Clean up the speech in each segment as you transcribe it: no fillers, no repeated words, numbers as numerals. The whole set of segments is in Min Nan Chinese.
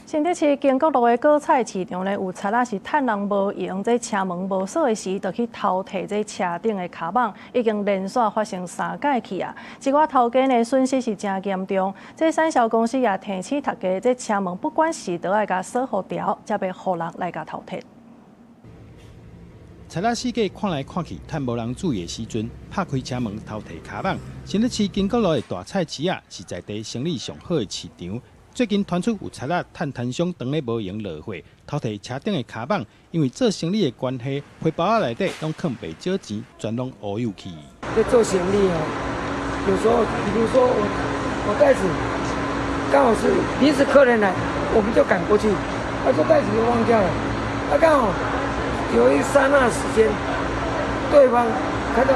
新竹市經國路的果菜市場呢，有賊仔是趁人無閒，這車門無鎖的時，就去偷提這車頂的跤蠓，已經連續發生三擺去啊！這寡偷家呢損失是誠嚴重。這產銷公司也提醒大家，這車門不管是都愛共鎖予牢，才袂予人來共偷提。賊仔四界看來看去，趁無人注意的時陣，拍開車門偷提跤蠓。新竹市經國路的大菜市仔，是在地生意上好的市場。最近傳出有賊仔趁攤商當咧無閒落貨，偷提車頂的跤蠓，因為做生意的關係，皮包仔內底攏囥袂少錢，全攏烏有去。在做生意哦，有時候，比如說我袋子剛好是臨時客人來，我們就趕過去，啊，這袋子就忘掉了，啊，剛好有一剎那時間，對方看到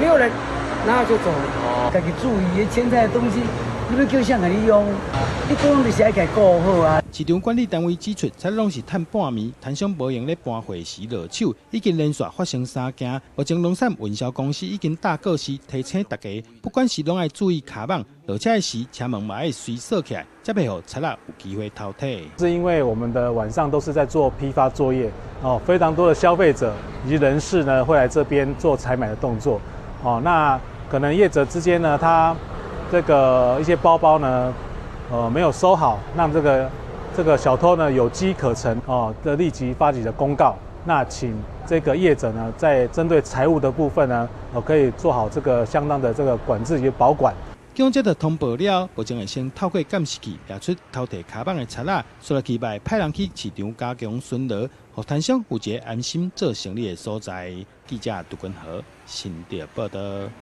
沒有人，然後就走了。家己注意，凊彩的東西，你欲叫誰共你用？你講就是愛共顧好啊。市場管理單位指出，賊攏是趁半暝攤商無閒咧搬貨時落手，已經連續發生三件。目前農產運銷公司已經貼告示提醒大家，不管是攏愛注意跤蠓，落車的時車門嘛愛隨鎖起來，才袂予賊仔有機會偷提。是因為我們的晚上都是在做批發作業，哦，非常多的消費者以及人士呢會來這邊做採買的動作，哦，那可能業者之間呢，他這個一些包包呢，沒有收好，讓這個小偷呢有機可乘哦，的立即發起的公告。那請這個業者呢，在針對財物的部分呢，可以做好這個相當的這個管制與保管。警察就通報了，目前會先透過監視器掠出偷提跤蠓的賊仔，紲落去會派人去市場加強巡邏，予攤商有一個安心做生意的所在。記者杜君和新竹報導。